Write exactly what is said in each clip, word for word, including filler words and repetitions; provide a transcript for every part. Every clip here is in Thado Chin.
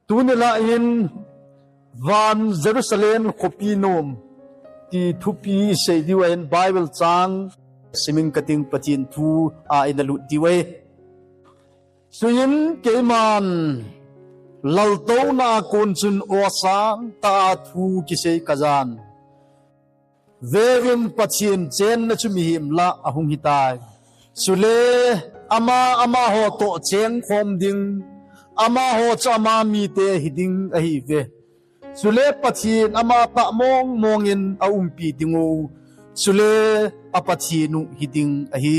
Tuni lah hin van Jerusalem khopi nom ti thupi isei diu ahin Bible chang simin kating Pathen thu a ina lut diu ahi. Chuin keiman laltouna a kon chun aw sangtah a thu kisei kajan. Veuvin, Pathen chenna chu mihem lah a hung hitai. Chule ama, amaho toh chengkhom ding, amaho chu ama mite hiding ahiuve. Chule Pathen amatah mongmong in aumpi dingu, chule a Pathen u hiding ahi.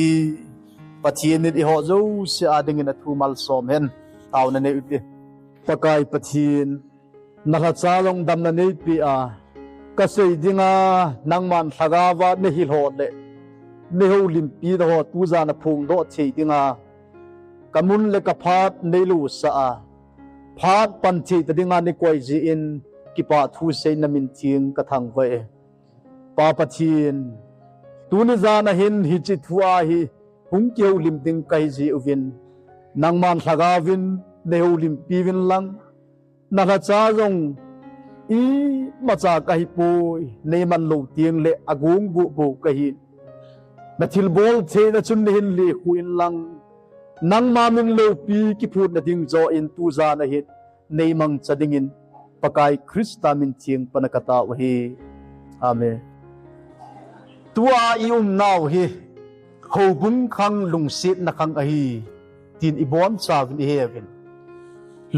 Pathen in eiho jouse a dingin athu malsom hen. Taona nei ute. Pakai Pathen, nalhacha jong damna neipeh a, kasei dinga nangman lhagaova neihil ho le neihoulimpi ho tujan a phongdoh thei dinga kamun le kaphat neilosah a, phat pan thei ta dinga neikoi jeh in kipah thu sei namin theng kathangvah e. Pa Pathen, tuni jan a hin hiche thu a hi hung kihoulim ding kahi jeh uvin, nangman lhagaovin neihoulimpi uvin lang, nalhacha jong imacha kahipoi, neiman lou tengle agong goh bou kahi. Nathilbol theina chun neihin lekhu in lang, nangma min loupi kiphutna ding joh in tujan a hin neimangcha dingin Pakai Christa min theng pana katao ahi. Amen. Tua iumnau hi houbung khang lungsetna khang ahi tin ibonchauvin iheuvin.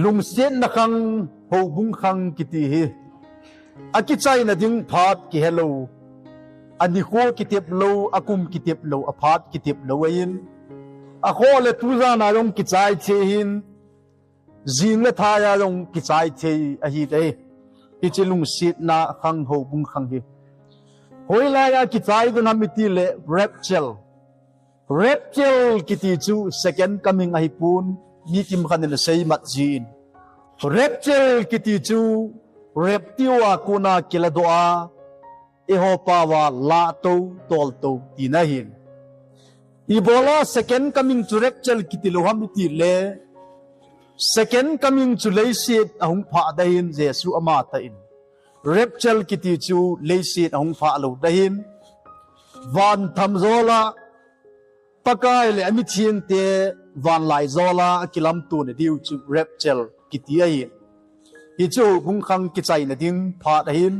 Lungsetna khang, houbung khang kiti hi akichaina ding phat kihelou, anikho kitep lou, akum kitep lou, aphat kitep lou ahin, akhoh le tujan a jong kichai thei ahin, jing le thai a jong kichai thei ahi te. Hiche lungsetna khang, houbung khang hi hoilai a kichai ding ham itile rapture. Rapture kiti chu second coming ahipon, mi kimkhat in aseimat jin. Rapture kiti chu rapture a kona kiladoh a, eiho paova lahtou, toltou tina ahin. Ibola second coming chu rapture kiti lou ham itile, second coming chu leiset ahung phah ding ahin, Jesu amatah in. Rapture kiti chu leiset ahung phah lou ding ahin, van thamjol a Pakai le amithengte vanlaijol a akilamto na diu chu rapture kiti ahin. Hichu houbung khang kichaina ding phat ahin.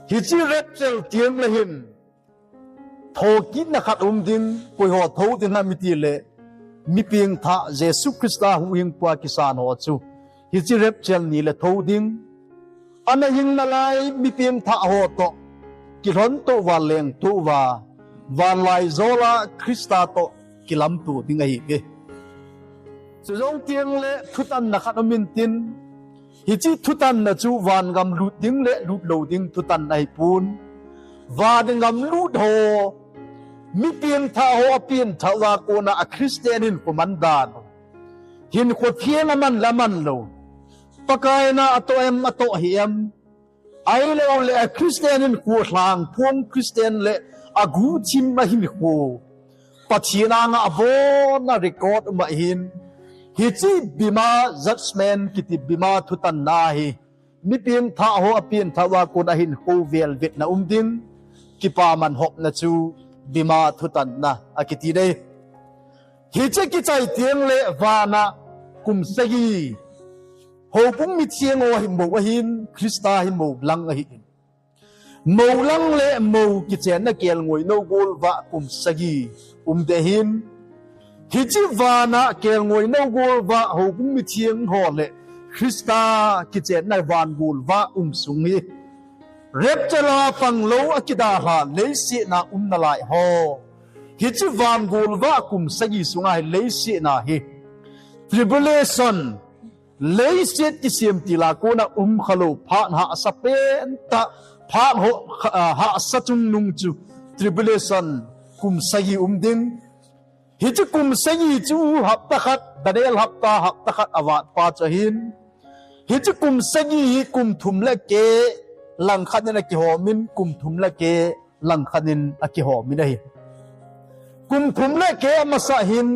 Hiche rapture tengle hin thokitna khat um ding, koiho thou ding ham itile, mi pengthah Jesu Christa huhhingpu a kisan ho chu hiche rapture nile thou ding. Ana hing nalai mi pengthah ho toh kilhontou uva, lengtou uva, vanlaijol a Christa toh kilamto ding ahiuve. Chujong tengle thutanna khat um intin, hiche thutanna chu vangam lut ding le lut lou ding thutanna ahipon, vangam lut ho, mi pengthah ho apengthah uva kona a Christian hinkho man dan, hinkho theng aman le aman lou, Pakai na atoh em, atoh hih em, ahiloule a Christian hinkho lhangphong Christian le aguhthim ahinkho Pathen anga abona record um ahin, hiche bema judgment kiti bema thutanna hi mi pengthah ho apengthah uva kona hinkho velvetna um ding, kipaman hopna chu bema thutanna akiti ding. Hiche kichai tengle vana kum sagi houbung mitheng ho hi mou ahin, Christa hi mou lang ahin. Mou lang le mou kichenna kelngoi nou gol uva kum sagi um ding ahin. Hiche vana kelngoi nou gol uva houbung mitheng ho le Christa kichenna van gol uva um sung hi rapture a panglou akidalha leiset a um nalai ho, hiche van gol uva kum sagi sunga hi leiset a hi tribulation, leiset kisem tila kona um khalou phat hahsa pentah, phat ho, ah, hahsa chungnung chu tribulation kum sagi um ding. Hiche kum sagi chu hapta khat, Daniel hapta, hapta khat avatpa chu ahin. Hiche kum sagi hi kum thum le keh langkhat in akihomin, kum thum le keh langkhat in akihomin ahi. Kum thum le keh amasa hin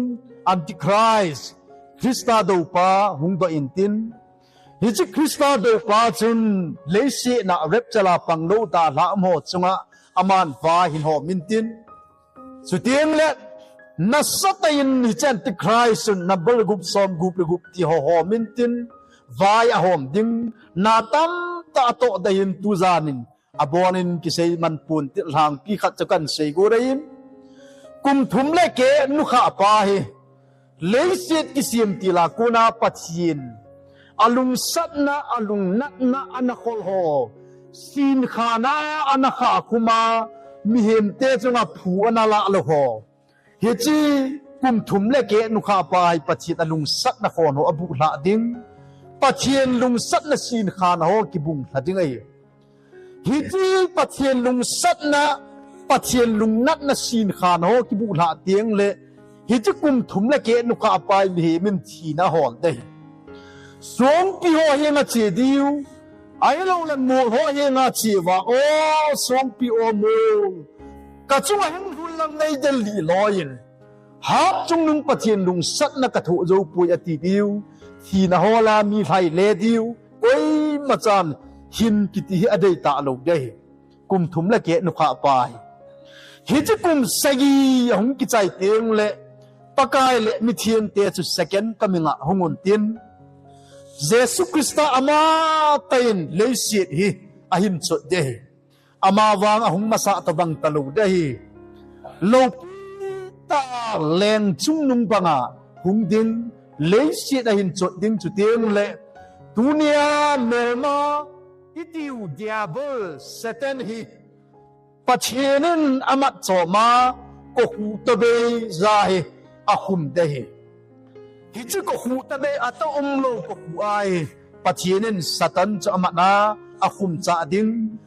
Antichrist, Christa doupa hungdoh intin, Hiche Christa dou pa chun leiset a rapture a pang lou dalhah um ho chunga aman vai ahin hom intin. Chuteng le nasatah in hiche Antichrist chun number gup, som gup le gup ti ho hom intin, vai ahom ding, na tamtah atoh ding ahin tujan in abonin kisei man pon tin lhangpi khat chu kan sei go ding in. Kum thum le keh nukhah pa hi leiset kisem til a kona Pathen alungsatna, alungnatna ana khol ho, sinkhana ana khah khum a, mihemte chunga phu ana lah lou ho. Hiche kum thum le keh nukhah pa hi Pathen alungsatna khon ho abuhlhah ding, Pathen lungsatna sinkhana ho kibunglha ding ahi. Hiche Pathen lungsatna, Pathen lungnatna sinkhana ho kibuhlhah teng le, hiche kum thum le keh nukhah pa hi mihem in thina ahol ding ahi. Songpi ho henga che diu, ahilou le mol ho henga che uva, o songpi, o mol, ka chunga hung lhun lang nei del lih loi in, hat chungnung Pathen lungsatna ka thoh jou poi ati diu, thina hol a mi lhai le diu, koima chan hin kiti hi adei talou ding ahi. Kum thum le keh nukhah pa hi. Hiche kum sagi ahung kichai teng le, Pakai le mithengte chu second coming a hung un tin, Jesu Christa amatah in leiset hi ahin chot ding ahi. Ama vang ahung masah tobang talou ding ahi. Loupi tah leng chungnung banga hung ding, leiset ahin chot ding, chuteng le tunia melma itiu Diabol Satan hi Pathen in amat chom a, kokhuh tobei ja hi akhum ding ahi. Hiche kokhuh tobei a toh umlou kokhuh a hi Pathen in Satan chu amat a akhum chah ding.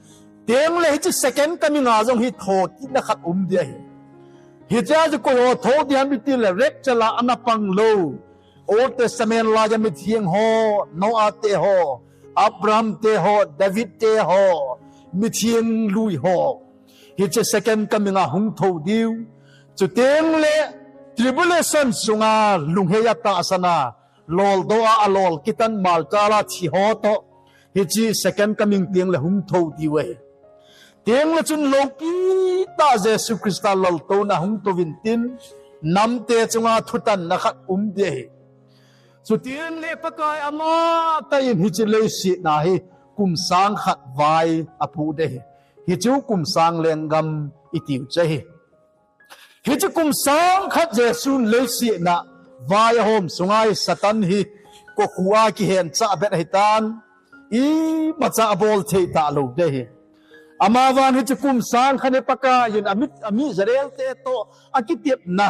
Teng le hiche second coming a jong hi thokitna khat um ding ahi. Hichea chu koi ho tho ding ham iti le rapture a ana pang lou Old Testament laiya mitheng ho, Noah te ho, Abraham te ho, David te ho, mitheng lui ho, hiche second coming a hung tho diu. Chuteng le tribulation sunga lunghei a tahsan a, loldoh a, alol kitan malchal a thi ho toh, hiche second coming teng le hung tho diu ahi. Teng le chun loupi tah Jesu Christa laltouna hung tou vin tin, namte chunga thutanna khat um ding ahi. Chuteng le Pakai amatah in hiche leiset a hi kum sang khat vai apoh ding ahi. Hichu kum sang lenggam itiu chu ahi. Hiche kum sang khat Jesun leiset a vai ahom sunga hi Satan hi kokhuh a kihen chah bet ahitan, imacha abol thei talou ding ahi. Ama vang hiche kum sang khat hi Pakai in ami, ami Israel te toh akitepna,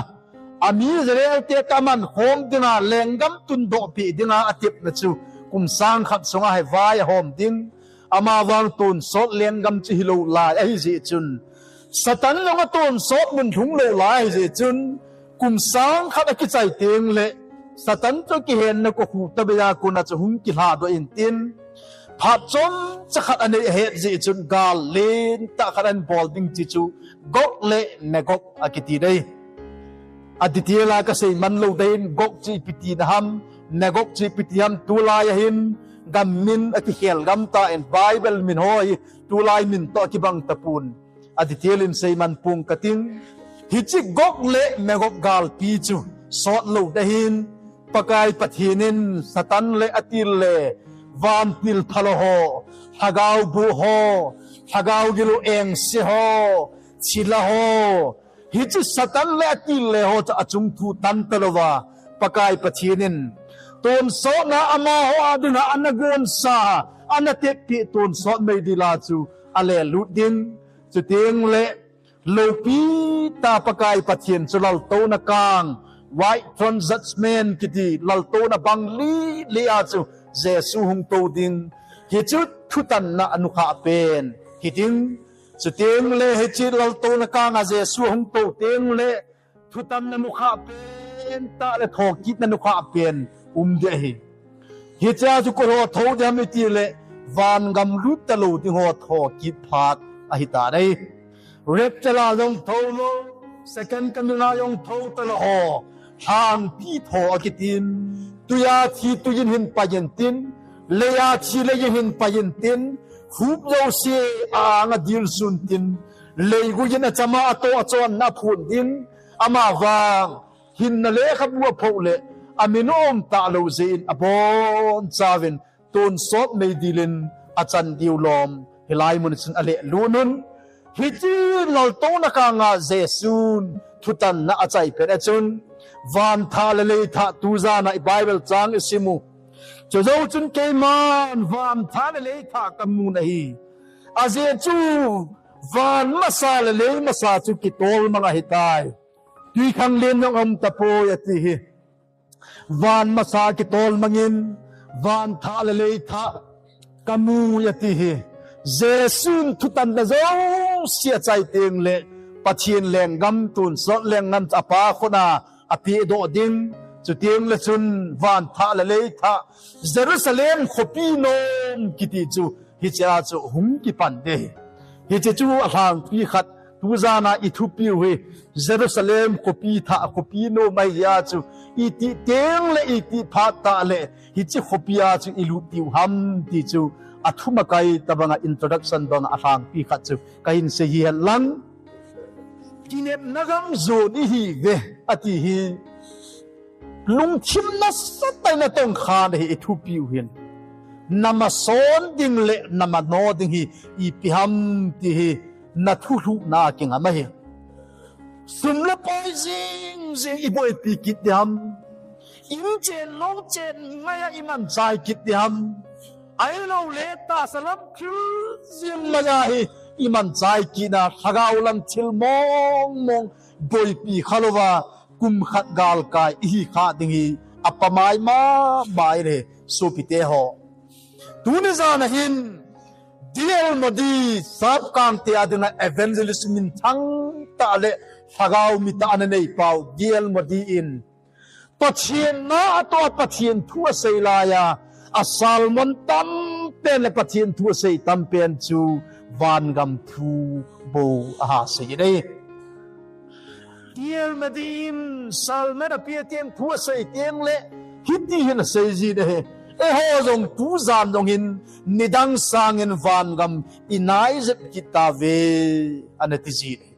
ami Israel te toh aman khom dinga lenggam tundoh peh dinga atepna chu kum sang khat sunga hi vai ahom ding. Ama vang tonsot lenggam chu hilou lai ahijeh chun, Satan jong atonsot mun lhung lou lai ahijeh chun, kum sang khat akichai teng le Satan toh kihenna kokhuh tobei a kona chu hung kilhadoh intin, phat chomcha khat anei ahet jeh chun gal lentah khat ahin bol ding ti chu Gog le Magog akiti ding ahi. Adetail a kasei man lou ding in, Gog chu ipi tina ham, Magog chu ipi ti ham, tulai a hin gam min akikhel gam tan, Bible min ho hi tulai min toh akibang tapon, adetail in sei man pong kating. Hiche Gog le Magog galpi chu sot lou ding ahin, Pakai Pathen in Satan le atil le vantil phalou ho, lhagao boh ho, lhagao gilou engse ho, thilha ho, hiche Satan le atil le ho chu achung thu tan talouva, Pakai Pathen in tonsotna amaho a dinga ana gonsa, ana teppeh tonsot meidil a chu alelut ding. Chuteng le loupi tah Pakai Pathen chu laltouna kang, White Throne Judgment kiti laltouna bang lilih a chu Jesu hung tou ding. Hichu thutanna anukhah pen hiding. Chuteng le hiche laltouna kang a Jesu ahung tou teng le thutanna mukhah pen tah le thokitna nukhah pen um ding ahi. Hichea chu koi ho tho ding ham iti le, vangam lut talou ding ho thokit phat ahitan ahi. Rapture a jong tho lou, second coming a jong tho talou ho, lhangpi tho akitin, tuiya thi tuiyin hin pai intin, Leiya thi le jeng hin pai intin, hup jouse a-anga dilsun tin, leiguh in achama atoh achonna aphun din, amavang hinna lekhabu aphoh le, amin aum talou jeh in abonchauvin tonsot meidil in achan diu lom hilai mun chun alehlut un. Hiche laltouna kanga Jesun thutanna achai pet a chun, van thah le lei thah tujana i Bible chang isim u. Chujou chun keiman van thah le lei thah kamu nahi. Ajeh chu van masa le lei masa chu kitol mang ahitai. Twikhanglen jong aum tapoi ati hi. Van masa kitol mangin, van thah le lei thah kamu ati hi. Jesun thutanna jouse achai teng le, Pathen lenggam tonsot lenggam chu apa khut a apehdoh ding. Chuteng le chun van thah le lei thah, Jerusalem khopi nom kiti chu hichea chu hung kipan ding. Hiche chu alhangpi khat, tujana i thupiu hi, Jerusalem khopi thah, khopi nom ahia chu, itih teng le itih phat tah le, hiche khopia chu ilut diu ham ti chu, athumakai tobanga introduction banga alhangpi khat chu kahin sei hihen lang. Kinepna gam jon ihiuve, ati hi. Lungthim nasatah in atongkha nahi i thupiu hin. Namason ding le namano ding hi ipi ham ti hi nathulhuhna kingam ahi. Sum le pai jing jing iboipi kit ding ham. In chen lou chen ngaiya imanchai kit ding ham. Ahilouleh tahsa lam thil jing ngaiya hi imanchai kitna, lhagao lam thil mong mong boipi khalouva, kum khat galkai ihi kha ding hi apamai mama e, sopite ho. Tuni jana hin D L Moody, Sapkangte a dinga evangelist minthang tah le lhagao mitah ana neipau D L Moody in Pathen na atoh a Pathen thu asei laiya, a sermon tampen le Pathen thu asei tampen chu vangam thu bou aha sei ahi. D L Moody in sermon apeh teng, thu asei teng le hiti hin asei jin ahi. Eiho jong tujan jong hin nidang sangin vangam inai jep kit tauve, ana ti jin ahi.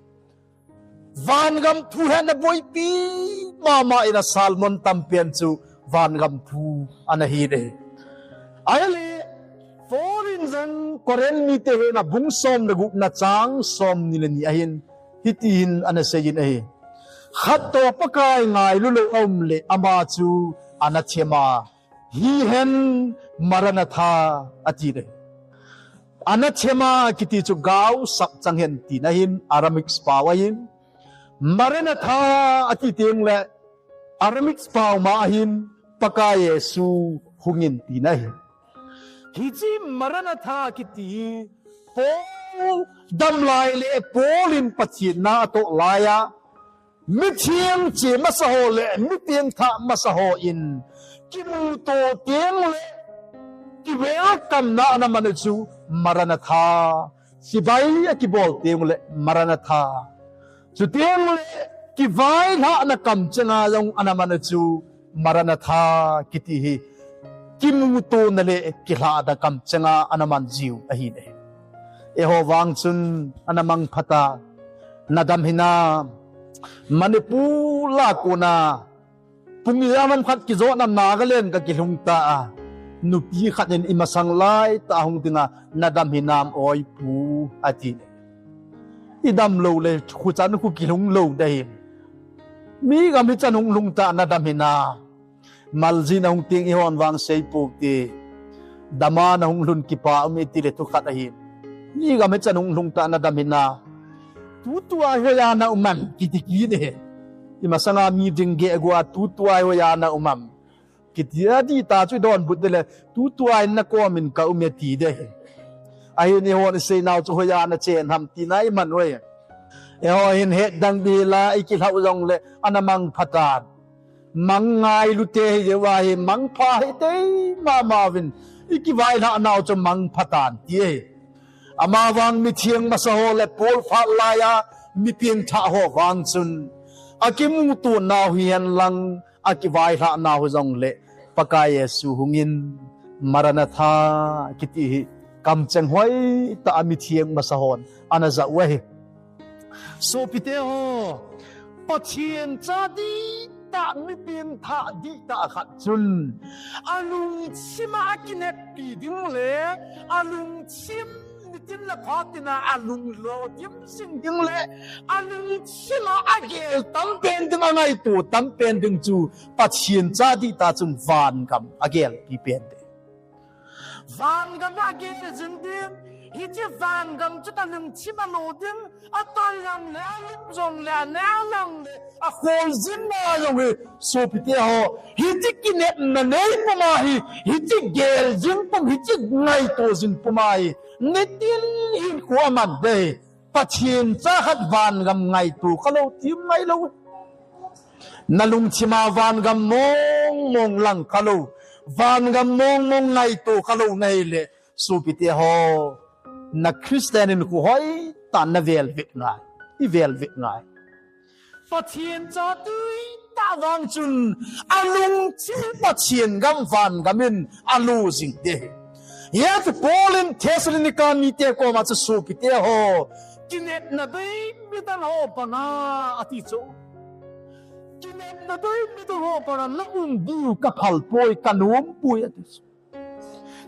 Vangam thu hi ana boipi mama in a sermon tampen chu vangam thu ana hi ahi. Ahile, Paul in jong Corinth mite henga bung som le gupna chang somni le ni ahin, hiti hin ana sei in ahi. Khat toh Pakai ngailu lou aum le ama chu anathema, hihen Maranatha ati ahi. Anathema kiti chu gaosap chang hen tina ahin, Aramaic pao ahin. Maranatha ati teng le Aramaic pao ma ahin, Pakai Jesu hungin tina ahi. Hiche Maranatha kiti hi Paul damlai le Paul in Pathen na atoh laiya, mitheng che masa ho le mitheng thah masa hon kimuto teng le kiwelcome na ana man u chu Maranatha. Chibai akibol teng le Maranatha. Chuteng le kivailhahna kamchenga jong ana man u chu Maranatha kiti hi kimutona le kilhahna kamchenga ana man jiu ahi ne. Eiho vang chun ana mangpha ta, nadam hinam. Manipur a kona pung ijat ham khat kijotna Nagaland kakilhung ta a, nupi khat in imasang laitah a hung dinga, nadam hinam oi pu, ati. Idam lou le khuchan khu kilhung lou ding ahi. Mi gam hichan hung lhung ta, nadam hinam. Maljin ahung teng ihon vang sei pou te. Dama nahung lhun kipa um e ti le thu khat ahi. Mi gam hichan hung lhung ta, nadam hinam. Tutua hi hoiya na um am kiti kit e. Imasanga mi ding geh gua, tutua hi hoiya na um am kiti a, adih tah chu idonbut ding le, tutua in nakom in ka um e ti ding ahi. Ahin eihon isei nau chu hoiya nachen ham tina iman u ahi. Eiho hin het dang dih la ikilhah u jong le ana mangpha tan. Mang ngailu te hi jeh uva hi mangpha hi tei mama uvin, ikivailhah nau chu mangpha tan ti ahi. Amavang mitheng masa ho le Paul phat laiya mitheng thah ho vang chun akimuto nau hihen lang, akivailhah nau hi jong le Pakai Jesu hungin Maranatha kiti hi kamcheng hoitah a mitheng masa hon ana ja u ahi. Sopite ho, Pathen cha dihtah, mi pengthah dihtah khat chun alungthim a akineppi ding le alungthim nitin le phatin a alunglo dimsing ding le alungthim a agel tampen ding, angaito tampen ding chu Pathen cha dihtah chun vangam agelpi pen ding. Vangam a agel jing ding, hiche vangam chu alungthim a lo ding, atoi lang le, alum jong le, aneo lang le, akhol jing na jong hi, sopite ho, hiche kinepna nei puma hi, hiche gel jing pum, hiche ngaito jing puma hi, nitin hinkho aman ding. Pathen cha khat vangam ngaito khalou, tim ngailou. Nalungthim a vangam mong mong lang khalou, vangam mong mong ngaito khalou nahile, sopite ho, na Christian hinkho hoitah navel vek ngai, ivel vek ngai. Pathen cha dihtah vang chun alungthim Pathen gam vangam in alo jing ding. Hiche Paul in Thessalonica mite koma chu sopite ho, kinepna bei midang ho banga ati chu. Kinepna bei midang ho banga naum diu kaphal poi, kanom poi ati chu.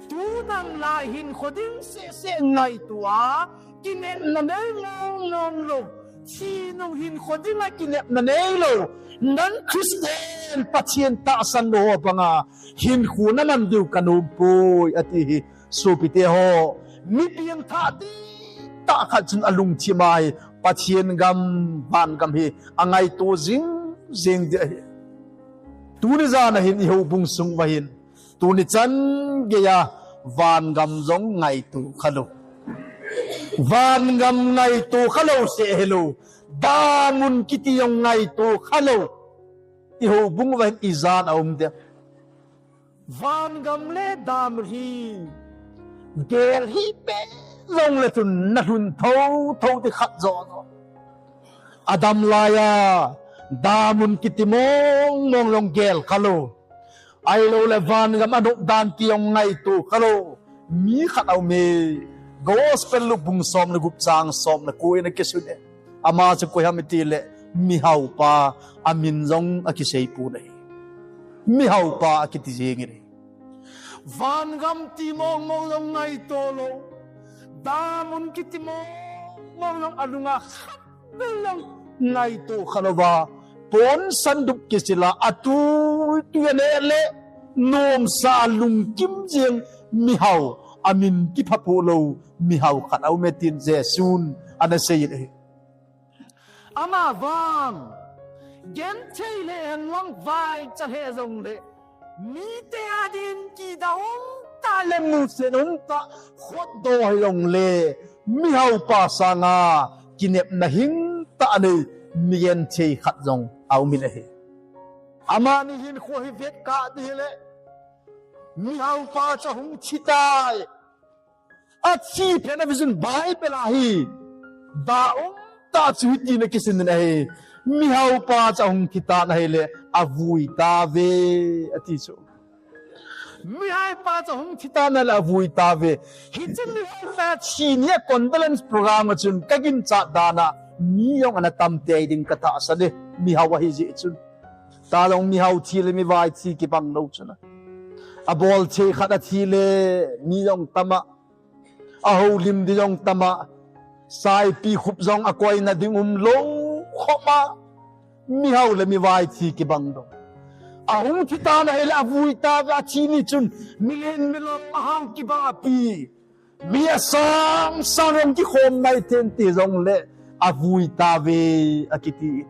Tudan lai hinkho ding seh seh ngaito a, kinepna nei mong mong lou, thi nung hinkho ding a kinepna neilou, non-Christian, Pathen tahsan lou ho banga hinkho naman diu kanom poi ati hi. Sopite ho, mi pengthah dihtah khat chun alungthim a hi Pathen gam, vangam hi angaito jing jing ding ahi. Tuni jan a hin i houbung sung uva hin, tuni chan geiya vangam jong ngaito khalou, vangam ngaito khalou seh hilou, damun kiti jong ngaito khalou, i houbung uva hin ijat aum ding. Vangam le dam hi gel hih peh jongle chun nalhun thotho ding khat joh joh. Adam laiya damun kiti mong mong jong gel khalou, ahilouleh vangam anop dan ti jong ngaito khalou mi khat aume. Gospel Luke bung som le gup chang som le ko in akisun e. Ama chu koi ham itile, mihaopa, amin jong akisei pon ahi. Mihaopa akiti jeng in ahi. Vangam ti mong mong jong ngaito lou, damun kiti mong mong jong alunga khat beh jong ngaito khalouva, ponsan dup kisil a, atui tui a neh le nomsa a lungkim jeng mihao, amin kiphapoh lou mihao khat aume tin Jesun ana sei in ahi. Amavang genthei le henlang vaicha hih jongle, mite adin kidah umtah le musen umtah khutdoh hijongle, mihaopa sanga kinepna hingtah nei mi genthei khat jong aum in ahi. Amani hinkho hi vetkah ding hile, mihaopa chu ahung thitai. Athi phat a vision Bible a hi, dah umtah chu hitin akisin in ahi. Mihaopa chu ahung thitan ahile, avui tauve, ati chu. Mihaopa chu ahung thitan ahile, avui tauve. Hiche mihaopa thi ni a condolence program a chun kaginchat dan a mi jong ana tam tei ding katahsan e, mihao ahi jeh chun. Tah jong mihao thi le mivai thi kibang lou chun a, abolthei khat athi le mi jong tam a, ahoulim ding jong tam a, saipi khup jong akoina ding umlou khop a, mihao le mivai thi kibang lou. Ahung thitan ahile avui tauve, athi ni chun milen milou ahao kibang api. Mi asang sang jong kikhom maithei ti jongle, avui tauve akiti.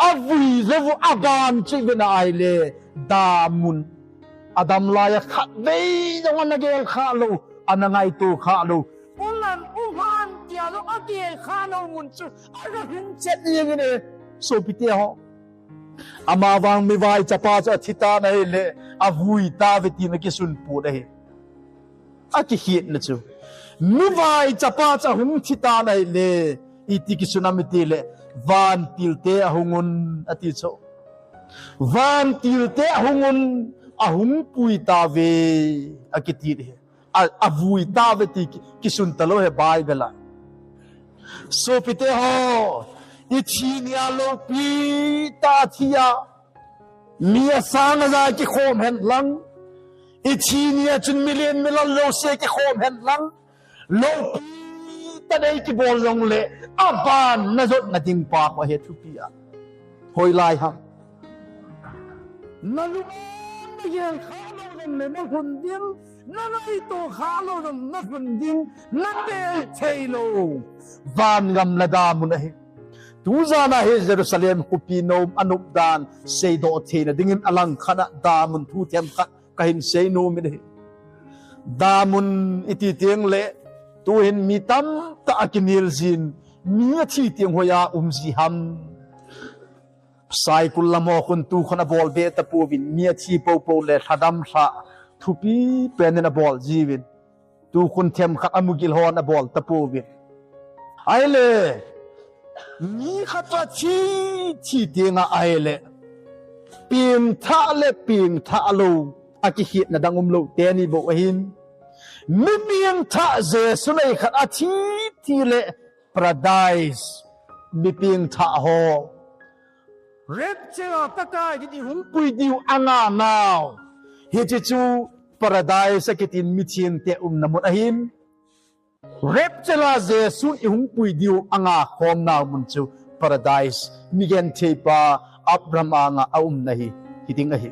Avui lou aban chu ivena ahile, damun, adam laiya khatvei jong ana gel khah lou, ana ngaito khah lou, ulan uhan tia jong agel khah lou mun chu aga lhung chet jeng in e, sopite ho. Amavang mivaichapa chu athitan ahile, avui tauve tin akisun pon ahi. Akikhetna chu, mivaichapa chu ahung thitan ahile, iti kisun ham itile, vantilte ahung un ati chu. Vantilte ahung un, ahung pui tauve, akiti hi. A, avui tauve ti ki, kisun talou ahi Bible a. Sopite ho, ithi nia loupi tah a thi a, mi asang aja kikhom hen lang, ithi nia chun milen milal jouse kikhom hen lang, loupi tah a nei kibol jongle, aban na jotna ding pa kho ahi thupi a. Hoilai ham? Na lung na gel kha lou jongle na lhun ding, na ngaito kha lou jongle na lhun ding, na tel thei lou vangam la damun ahi. Tujan a hi Jerusalem khopi nom anop dan seidoh theina dingin alangkhat a damun thu themkhat kahin seinom in ahi. Damun iti teng le, tuhin mi tamtah akinel jin, mi athi teng hoiya um ji ham? Saikul lam ho khun tukhon abol be tapouvin, mi athi poupou le lhadam lhah thupi penin abol jiuvin. Tukhun themkhat amugil hon abol tapouvin. Ahile, mi khat chu athi, thi tenga ahile, pengthah le pengthah lou, akikhetna dang umlou teni bou ahin. Mi pengthah Jesu nei khat athi, thi le Paradise, mi pengthah ho. Rapture a Pakai din ihung pui diu anga nau. Hiche chu Paradise akitin mithengte umna mun ahin. Rapture a Jesun ihung pui diu anga khom nau mun chu Paradise, mi genthei pa Abraham anga aumna hi, hiding ahi.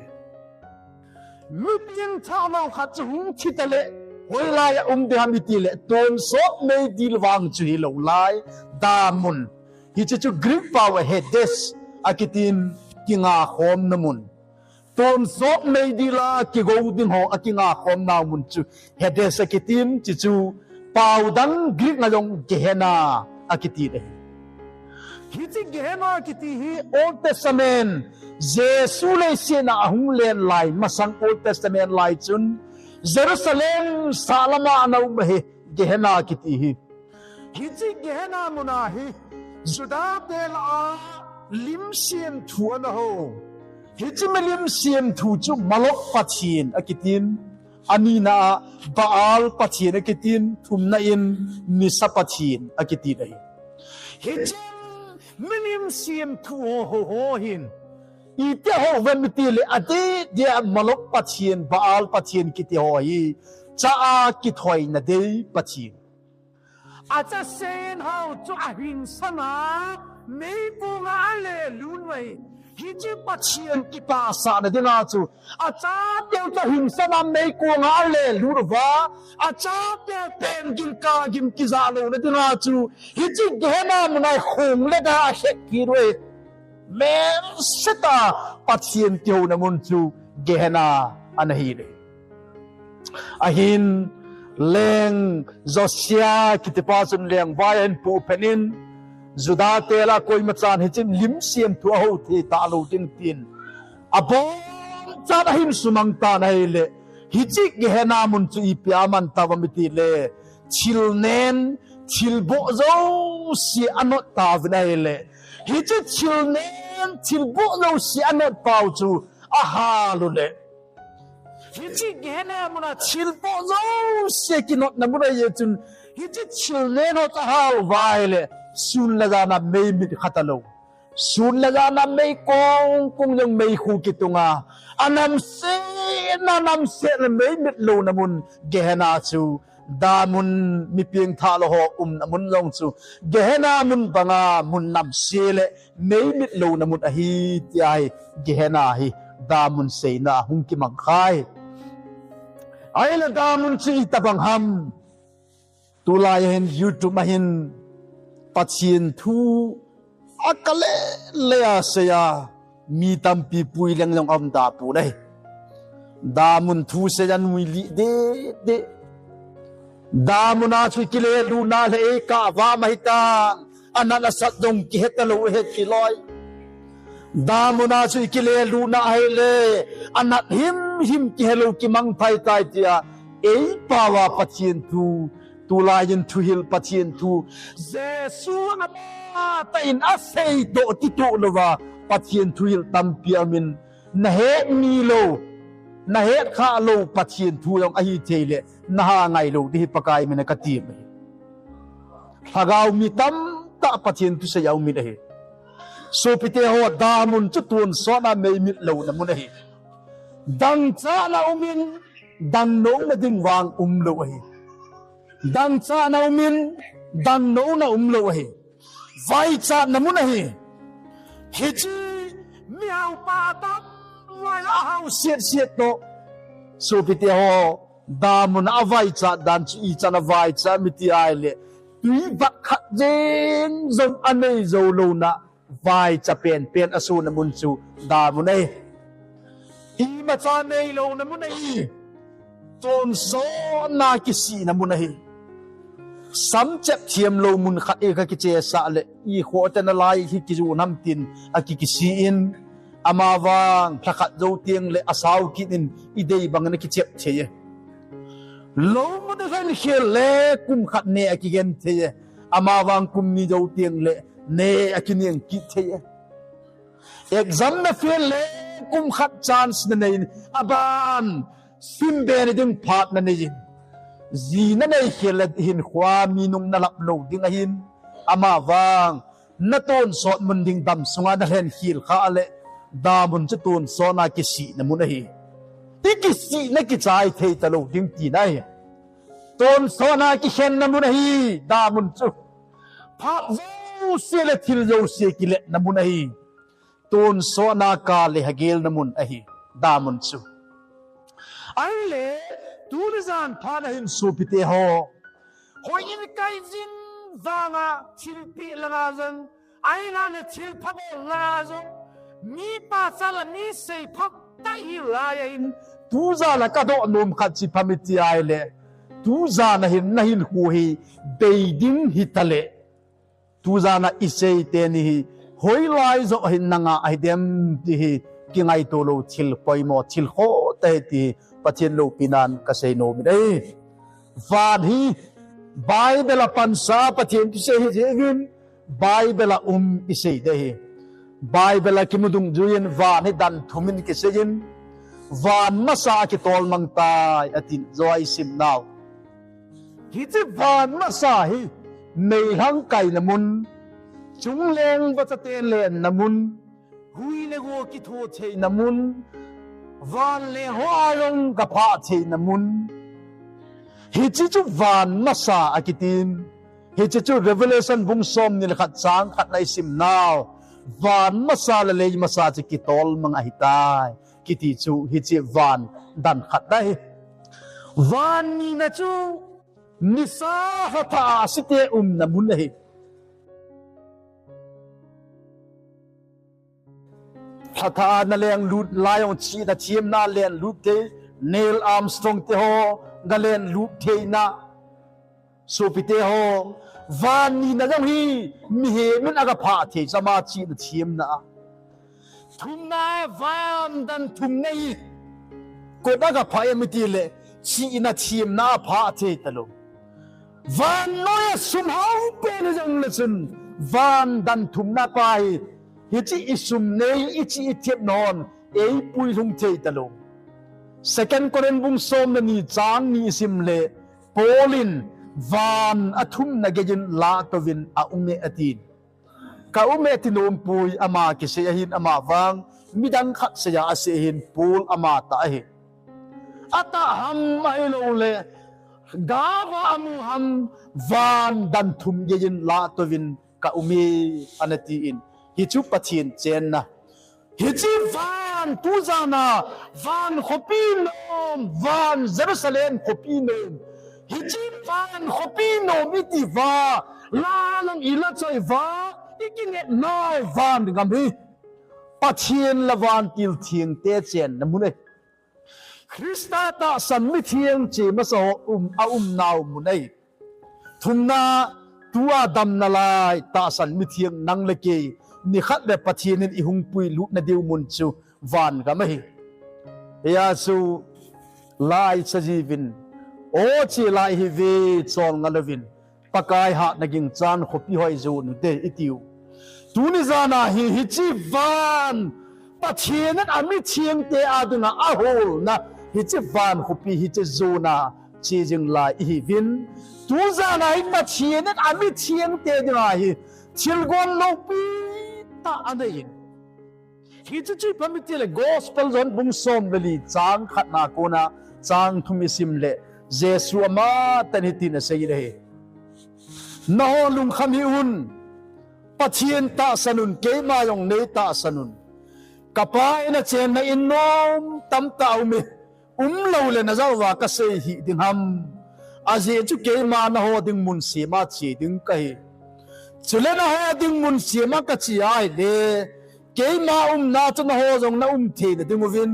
Mi pengthah lou khat chu hung thi tale, hoilai a um ding ham itile, tonsot meidil vang chu hilou lai, damun. Hiche chu Greek pao a Hades akitin kinga khomna mun. Tonsot meidil a kigou ding ho akinga khomna mun chu Hades akitin, hiche chu pao dang Greek a jong Gehenna akiti ahi. Hiche Gehenna kiti hi Old Testament, Jesu leiset a ahung len lai, masang Old Testament lai chun, Jerusalem sahlam a ana um ahi, Gehenna kiti hi. Hiche Gehenna mun a hi, Juda te lah a lim semthu ana ho. Hiche milim semthu chu Molok pathen akitin, anina a Baal pathen akitin, thumna in nisa pathen akitin ahi. Hiche milim semthu ho, ho, ho hin, iti ho uvem itile, adeh deh a Molok pathen, Baal pathen kiti ho hi, cha a kithoina dei pathen. Achasen ho chu ahingsan a, meikong a alelut uve. Hiche pathen kipasahna dinga chu, achateu chu ahingsan a meikong a alelut uva, achateu peng gim ka gim kijah louna dinga chu, hiche Gehenna mun a khong le da ahet kit uve. Melsetah a Pathen kihouna mun chu Gehenna ana hi le. Ahin, leng Josia kitipa chun lengvai ahin puhphen in, Juda te lah a koima chan hiche lim semthu a ho thei talou ding tin, abonchauva ahin sumang tan ahile, hiche Gehenna mun chu ipi a aman tauvam itile, thil nen, thil boh jouse anot tauvin ahile, hiche thil nen, thil boh jouse anot pau chu ahal u le, hiche Gehenna mun a thil boh jouse kinotna mun ahi chun, hiche thil nen ho chu ahal uva ahile, sun le jan a meimit kha talou. Sun le jan a meikong kong jong meikhu kitunga, anamsen a namsen a meimit louna mun Gehenna chu, damun mi pengthah lou ho umna mun jong chu, Gehenna mun banga mun namse le meimit louna mun ahi tia hi Gehenna hi damun seina hung kimang kha ahi. Ahile damun chu itobang ham? Tulai a hin YouTube a hin Pathen thu akale le a sei a mi tampi pui leng jong aum da pon ahi. Damun thu sei a nuilih deh deh. Damun a chu ikile lutna le eikah vam ahitan, anat asat jong kihe talou ahi ti loi. Damun a chu ikile lutna ahile, anat himhim kihelou kimang phai tai tia, eipao a Pathen thu, tulai in thuhil Pathen thu, Jesu amatah in aseidoh titoh louva, Pathen thuhil tampi aumin, nahet milou, Nahet khah lou Pathen thu jong ahi thei le, naha ngai lou ding hi Pakai mina katem ahi. Lhagao mi tamtah Pathen thusei a um in ahi. Sopite ho, damun chu tonsot a meimit louna mun ahi. Dangchah na um in, dang nouna ding vang um lou ahi. Dangchah na um in, dang nouna um lou ahi. Vaichatna mun ahi. Hiche mihaupa atam loi a hao siat siat toh. Sopite ho, damun a vaichat dan chu ichan a vaichat em iti ahile, tui vat khat jeng jong anei jou louna vaicha penpen asona mun chu damun ahi. Imacha nei louna mun ahi. Tonsot na kisihna mun ahi. Samchep thiam lou mun khat a kakichesah le, ikhoh tah a nalai hi kijun ham tin akikisih in, amavang lhakhat jou teng le asao kit in idei bang in akichep thei e. Lou mun a lhen khel le kum khat ne akigen thei e. Amavang kum ni jou teng le ne akineng kit thei e. Exam na fail le kum khat chance nanei in, aban simbe na ding phat nanei in. Ji nanei khel le hinkhoa mi nung nalap lou ding ahin. Amavang natonsot mun ding dam sunga nalhen khel khah le, damun chu tonsot na kisihna mun ahi. Ikisihna kichai thei talou ding tina ahi. Tonsot na kikhenna mun ahi, damun chu. Phat jouse le thil jouse kiletna mun ahi. Tonsot na kale hagelna mun ahi, damun chu. Ahile, tuni jan phat a hin sopite ho, hoi in kai jing vanga thilpeh langa jong, ahinla thilpha bol langa jong, mi pachat le mi seipha tah hilai a hin, tujan a kadoh nom khat chu ipi ham iti ahile, tujan a hin nahinkho hi bei ding hitale, tujan a isei teni hi hoilai joh hin nanga ahidem ti hi kingaito lou thil poimo thil khoh tah ahi ti hi Pathen loupinan kasei nom in ahi. Van hi Bible a pansa Pathen thusei ahi jeh uvin Bible a um isei ding ahi. Bible a kimu dungjuiyin van hi dan thum in kiseiyin, van masa a kitolmang tai atin, joi isim nau. Hiche van masa hi meilhang kaina mun, chungleng vachate lenna mun, hui le go kitho theina mun, van le hoa jong gaphah theina mun. Hiche chu van masa akitin. Hiche chu Revelation bung somni le khat chang khat na isim nau. Van masa le lei masa chu kitolmang ahitai kiti chu hiche van dan khat ahi. Van nina chu nisa lhathah a asite umna mun ahi. Lhathah a nalenglut lai jong chihna thiamna lenlut thei, Neil Armstrong te ho nalenglut theina, sopite ho, van nina jong hi mihem in agaphah thei chu ama chihna thiamna a. Thumna e, van dan thumna hi koi a gaphah em itile, chihna thiamna a phah thei talou. Vannoi a sum hao pen hijongle chun, van dan thumna pa hi, hiche isum nei, ichih ithiamna hon eipui lhung thei talou. Second Corinth bung somleni chang ni isim le, Paul in van athumna geiyin lahtouvin aume atin. Ka ume ti nompoi, ama kisei ahin, amavang midang khat seiya asei ahin, Paul amatah ahi. Atah ham ahiloule gava amu ham, van dan thum geiyin lahtouvin ka ume anatin. Hichu Pathen chenna. Hiche van tujana, van khopi nom, van Jerusalem khopi nom. Hiche van khopi nom itiuva, la lang ilachoi uva, ikinepnau van gam hi Pathen le vantil thengte chenna mun ahi. Christa tahsan mitheng chemasa ho um, aumnau mun ahi. Thumna, tua damnalai tahsan mitheng nang le kei, nikhat le Pathen in ihung puilut nadiu mun chu van gam ahi. Hijeh chun la ichajiuvin, o che la ihiuve, cholngah louvin, Pakai hatna ginchan khopi hoi jon ute itiu. Tuni jana hi, hiche van, Pathen in amithengte adinga aholna, Hiche van khopi, hiche jona che jing lai ihiuvin. Tujan a hi Pathen in amithengte dinga hi thilgon loupi tah anei in. Hichu chu ipi ham itile Gospel John bung som le li chang khat na kona chang thum isim le Jesu amatah in hitin asei in ahi. Nangho lungkham hih un, Pathen tahsan un, keima jong nei tahsan un. Ka Pa in achenna in nom tamtah aume, umlou le najah uva kasei hih ding ham. Ajeh chu keima nangho ding mun sema che ding kahi. Chule nangho ding mun sema kache ahile, keima umna chu nangho jong naum theina ding uvin,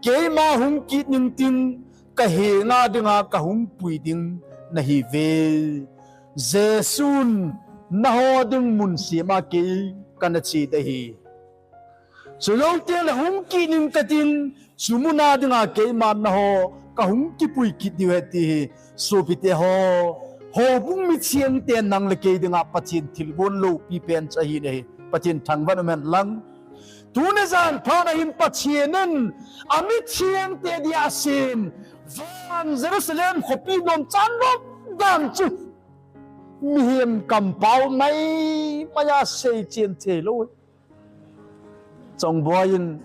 keima hung kit ning tin, kahenga dinga kahung pui ding nahiuve. Jesun nangho ding mun sema kei kana che ding ahi. Chujou tengle hung kit ning katin, chu muna dinga keiman nangho kahung kipui kit diu ahi ti hi. Sopite ho, houbung mithengte nang le kei dinga Pathen thilgon loupi pen chu ahi nahi. Pathen thangvah in umhen lang. Tuni jan phat a hin Pathen in amithengte dia asem van Jerusalem khopi nom chan nom dan chu mihem kampao maimai a seichen theilou. Chongboi in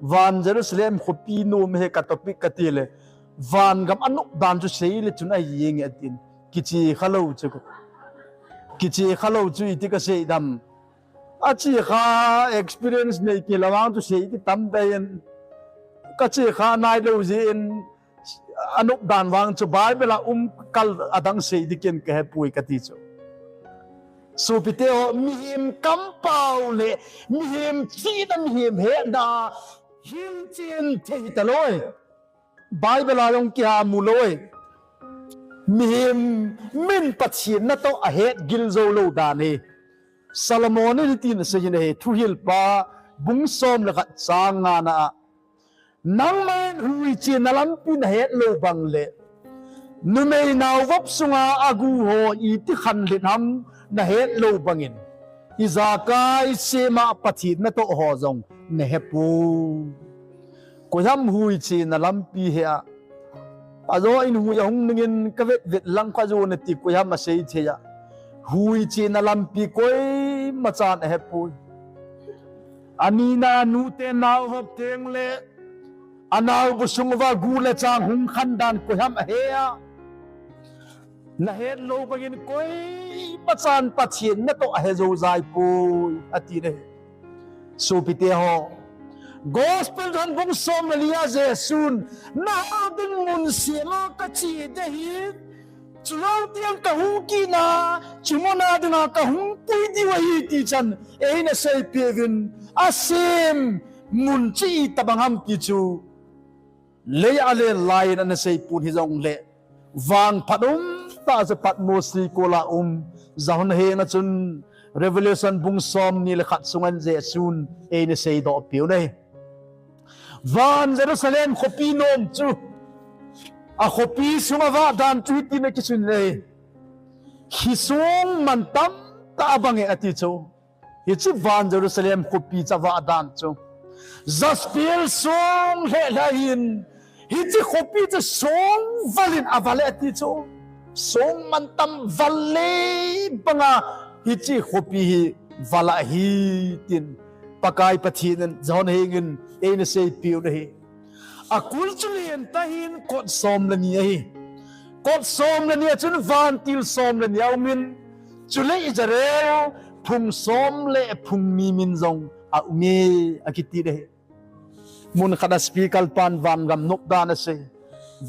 van Jerusalem khopi nom hi ka topic kati le, van gam anop dan chu seile chun ahi jenge atin. Kiche khalou chu. Kiche khalou chu iti kasei dem. Ache kha experience nei kei le vang chu sei kitam dai in. Kache kha nailou jeh in anop dan vang chu Bible a um kal adang sei dingin kahepoi kati chu. Sopite ho, mihem kampao le mihem chihna, mihem hetna hilchen thei talou. Bible a jong kiha mulou. Mihem min Pathen natoh ahet gil joulou dan hi. Solomon in hitin asei in ahi, Thuhilpa bung som le khat chang nga na a, nangman huichena lampi nahet lou bang le, numei naovop sunga agu ho iti khanlet ham nahet lou bangin, ijakai sema Pathen natoh ho jong nahepoi. Koiham huichena lampi hi a, ajo in hui ahung ningin kavetvet lang kha jo nati koiham asei thei a. Huichena lampi koimachan ahepoi. Anina nute naovop tengle, anaobu sung uva gu le chang hung khan dan koiham ahe a. Nahet lou bangin koimachan Pathen natoh ahe jou jaipoi, ati nahi. Sopite ho, Gospel John bung som le li a Jesun, nangho ding mun sema kache ding ahi, chulou teng kahung kitna, chu muna dinga kahung pui diu ahi ti chan eina seipeh uvin, asem mun chu itobang ham ti chu lei a alen lai in ana seipon hijongle, vangphat umtah chu Patmos twi kol a um, John henga chun Revelation bung somni le khat sunga Jesun eina seidoh peh u ahi. Van Jerusalem khopi nom chu, akhopi sunga vah dan chu hitin akisun ahi. Khisong mantam tah abange ati chu. Hiche van Jerusalem khopi chu avah dan chu, jasper song lheh lheh ahin, hiche khopi chu song val in aval e ati chu. Song mantam val le banga hiche khopi hi val ahi tin Pakai Pathen in John hengin eina seipeh u ahi. Akul chu lentah in kot som le ni ahi. Kot som le ni a chun vantil som le ni aumin, chule Israel phung som le phung ni min jong aume, akiti ahi. Mun khat a speaker pan vangam nop dan asei.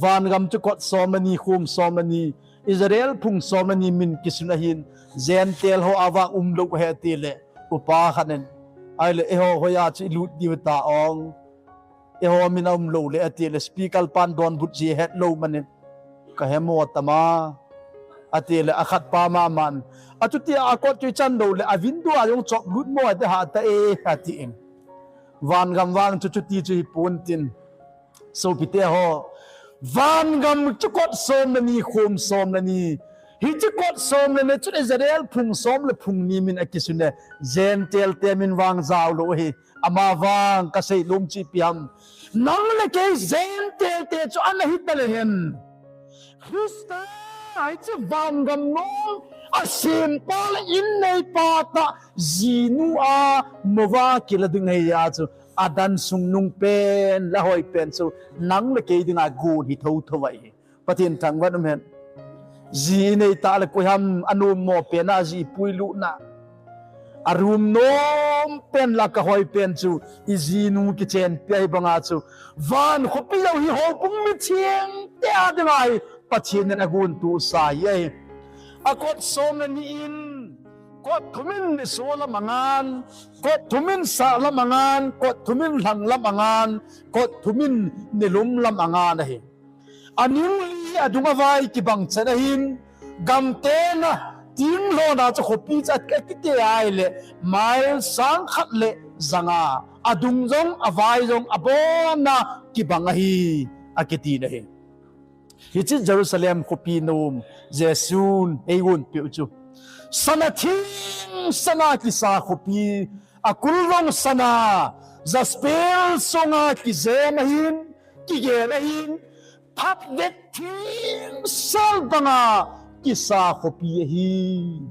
Vangam chu kot som le ni, khom som le ni, Israel phung som le ni min kisun ahin, Gentile ho avang umlou ahi atile, upa khat in, ahile eiho hoiya chu ilut diu ta ong. Eiho min aumlou le atile speaker pan donbut ji hetlou manin, kahemo tama, atile akhat pa maman, achuti a kot chu ichan lou le a window a jong chop lut mo ati hata e, atin. Vangam vang chu chuti chu hipon tin. Sopite ho, vangam chu kot som le ni, khom som le ni. Hiche kot som le ni chun Israel phung som le phung ni min akisun e, Gentile te min vang jaolou ahi. Amavang kasei nom chu ipi ham. Nang le kei Gentile te chu ana hi ta le hen, Christa hiche vangam nom asempa le inneipa tah jinu a mouva kila ding ahi a chu, adan sung nung pen le hoi pen chu nang le kei dinga gon hi thotho ahi. Pathen thangvah in um hen. Ji inei tah le koi ham anom mo pen a ji puilutna, arom nom pen le kahoi pen chu ijinu kichenpi ahi banga chu, van khopi lou hi houbung mithengte a dinga hi Pathen in agontohsa ahi. Akot som le ni in, kot thum in nisolam angan, kot thum in sahlam angan, kot thum in lhanglam angan, kot thum in nilum lam angan ahi. Aning li adung avai kibang chan ahin, gamtena tinglhona chu khopi chu akite ahile mile sang khat le janga, adung jong avai jong abonna kibang ahi, akiti ahi. Hiche Jerusalem khopi nom Jesun eigonpeh u chu, sana theng sana kisa khopi, akul jong sana, jasper sunga kijem ahin, kigen ahin, phatvet thengsel banga kisa khopi ahi,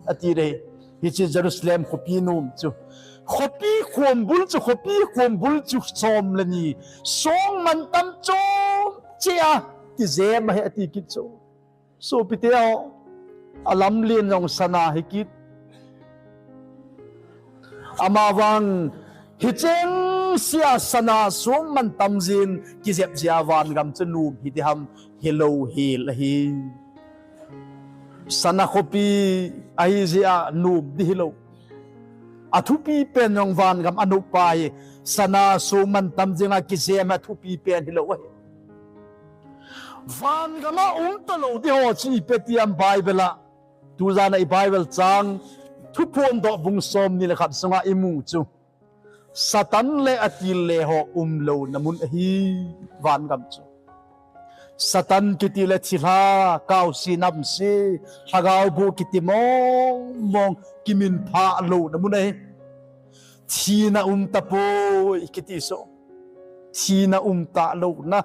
ati ahi. Hiche Jerusalem khopi nom chu, khopi khombul chu, khopi khombul chu som le ni, song mantam chom cheh a kijem ahi, ati kit chu. Sopite ho, alamlen jong sana hi kit. Amavang hicheng sea sana song mantam jin kijep jeh a vangam chu nom hiding ham, hilou hel ahi. Sana khopi ahi jeh a nom ding hilou. Athupi pen jong vangam anoppa hi sana song mantam jinga kijem athupi pen hilou ahi. Vangam a umtalou ding ho chu ipi ti ham Bible a. Tujana i Bible chang Thuphondoh bung somni le khat sunga imu chu, Satan le atil le ho umlouna mun ahi vangam chu. Satan kiti le thilha, kaose namse, lhagao boh kiti mong mong kiminphah louna mun ahi. Thina umtapoi kiti chu, thina umtalouna.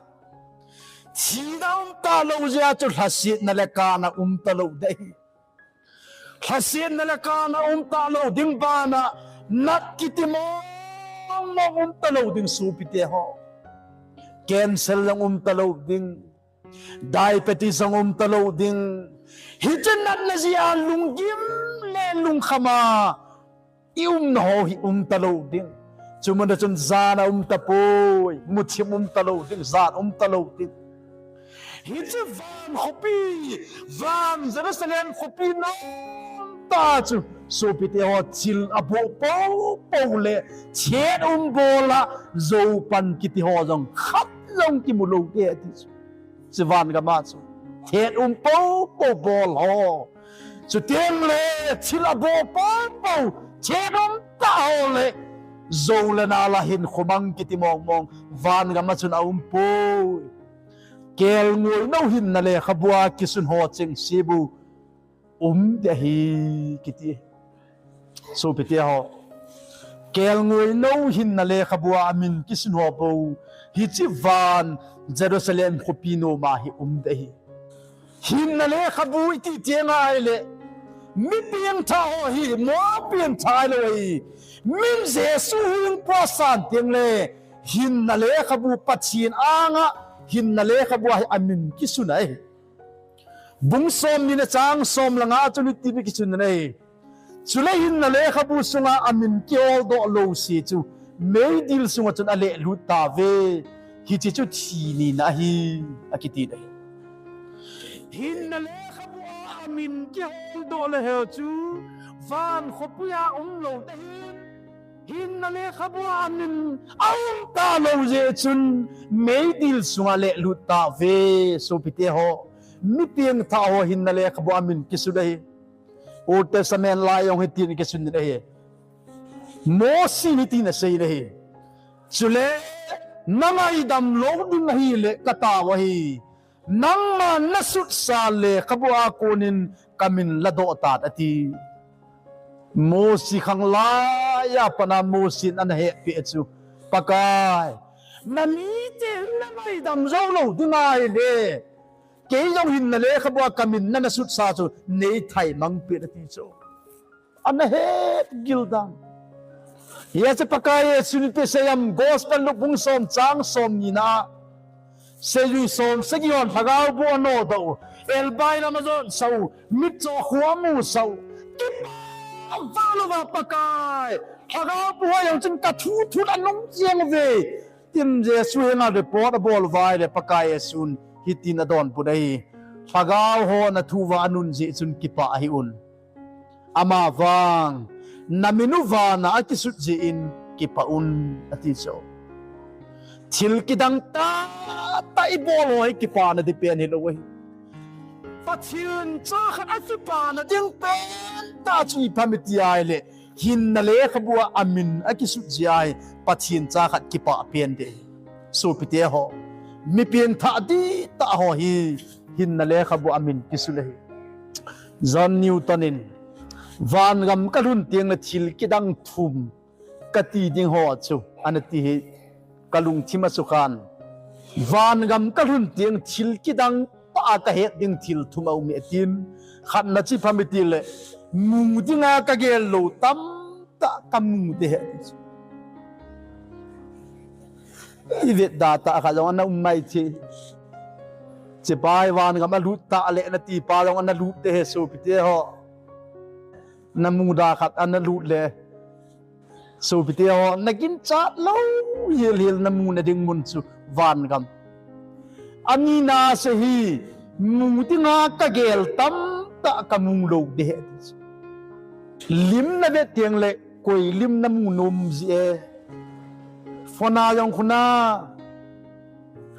Thina umtalou jeh a chu lhasetna le kana umtalou ding ahi. Lhasetna le kana umtalou ding bana, nat kiti mong mong umtalou ding sopite ho. Cancer jong umtalou ding, diabetes jong umtalou ding. Hiche natna jeh a lunggim le lungkham a i umna ho hi umtalou ding. Chumun a chun jan aumtapoi, muthim umtalou ding, jan umtalou ding. Hiche van khopi, van Jerusalem khopi nomtah chu, sopite ho, thil aboh poupou le thet um bol a, joupan kiti ho jong khat jong kimu lou ding ati chu. Hiche vangam a chu, thet um poupou bol ho, chuteng le thil aboh poupou, thet umtah ho le, jou le nal a hinkho mang kiti mong mong vangam a chun aumpoi. Kelngoinou hinna lekhabu a kisun ho chengse bou um ding ahi kiti. Sopite ho, kelngoinou hinna lekhabu a amin kisun ho bou hiche van Jerusalem khopi nom a hi um ding ahi. Hinna lekhabu iti teng ahile, mi pengthah ho hi, mo pengthah ahilou ahi. Min Jesu hung puasan teng le, hinna lekhabu Pathen anga, hinna lekhabu a hi amin kisun ahi. Bung somni le chang som le nga a chun hitin kisun ahi. Chule hinna lekhabu sunga amin kiholdoh lou se chu, meidil sunga chun alehlut tauve. Hiche chu thi nina ahi, akiti ahi. Hinna lekhabu a amin kiholdoh le heu chu, van khopi a umlou ding ahi. Hinna lekhabu a amin aumtalou jeh chun, meidil sunga alehlut tauve, sopite ho. Mi pengthah ho hinna lekhabu a amin kisun ahi. Old Testament lai jong hitin kisun in ahi. Mosi in hitin asei in ahi. Chule, na ngaidam lou ding ahile katao ahi. Nangman nasutsa lekhabu a konin kamin ladoh tan ati. Mosi khanglai a pat a Mosi in ana hepeh chu, Pakai, na mite na ngaidam jou lou ding ahile, kei jong hinna lekhabua ka min na na sutsa chu nei thaimang peh in ati chu. Ana het gil dan. Hijeh chun Pakai Jesun ipi asei em, Gospel Luke bung som chang som ni na. Seijui som sagi hon lhagao bu anodoh u. Elbai lam ajon sah u. Mitcho khu amusah u. Kipah val uva Pakai, lhagao bu ho jong chun ka thu thun anung jeng uve. Tin Jesu henga report abol uva ahile Pakai Jesun hitin adonbut ahi. Lhagao ho na thu uva anun jeh chun kipah hih un. Amavang, na min u vana akisut jeh in kipah un, ati chu. Thil kidang tahtah ibol ho hi kipana ding pen hilou ahi. Pathen cha khat akipana ding pen tah chu ipi ham iti ahile, hinna lekhabua amin akisut jeh ahi, Pathen cha khat kipah pen ding. Sopite ho, mi pengthah dihtah ho hi hinna lekhabua amin kisut ahi. John Newton in, vangam kalhun tengle thil kidang thum kati ding ho chu, ana ti hi, kalungthim asukhan. Vangam kalhun teng thil kidang tah a kahet ding thil thum aume atin. Khatna chu ipi ham itile, mu dinga kagel lou tamtah kamu ding ahi ati chu. Ivetda tah khat jong ana um mai thei. Chepa hi vangam alut tah le nati pa jong ana lut ding ahi sopite ho. Namuda khat ana lut le, sopite ho, naginchat lou hilhil namuna ding mun chu vangam. Anina se hi, mu dinga kagel tamtah kamu lou ding ahi ati chu. Lim navet tengle koi lim namu nom ji e. Phone a jong khu na,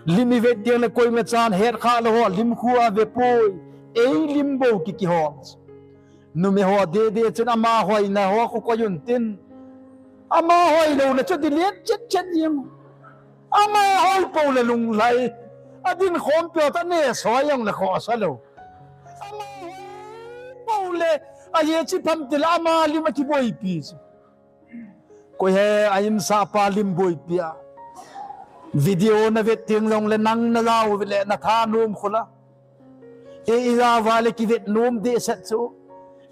lim ivet tengle koima chan hetkhah lou ho lim khu avepoi. Ei lim bou kikihom. Numei ho dede chun ama hoina ho khu koi un tin, ama hoi louna chu delete chetchet jeng. Ama hoi pou le lunglhai, adin khompi ho toh aneso jongle khohsa lou. Ama hoi pou le, ajeh chu ipi ham itile ama lim akiboipi chu. Koi he a insahpa lim boipi a? Video navet teng jongle nang najao vet le nathanom khu la. Ei ijao vale kivet nom dehset chu.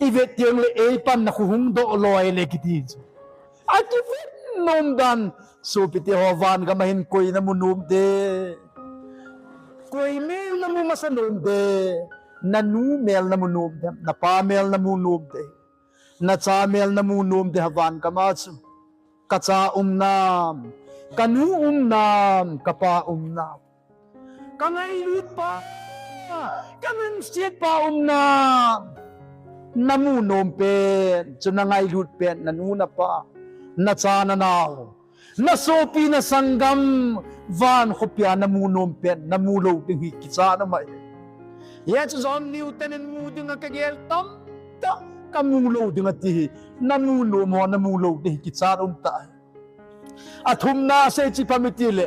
Ivet tengle ei panna khu hung doh loi le kiti chu. Akivet nom dan, sopite ho, vangam a hin koi namu nom ding? Koi mel namu masa nom ding? Nanu mel namu nom ding? Napa mel namu nom ding? Nacha mel namu nom ding ham vangam a chu? Kacha um nam, kanu um nam, kapa um nam, kangailutpa, kanunsetpa um nam? Namu nom pen chu nangailut pen nanu napa, nacha nanao, nasopi nasanggam, van khopia namu nom pen namu lou ding hi kichat um ahi. Hijeh chun John Newton in mu dinga kagel tamtah kamu lou ding ati hi. Namu nom ho namu lou ding hi kichat um tah ahi. Athumna asei chu ipi ham itile,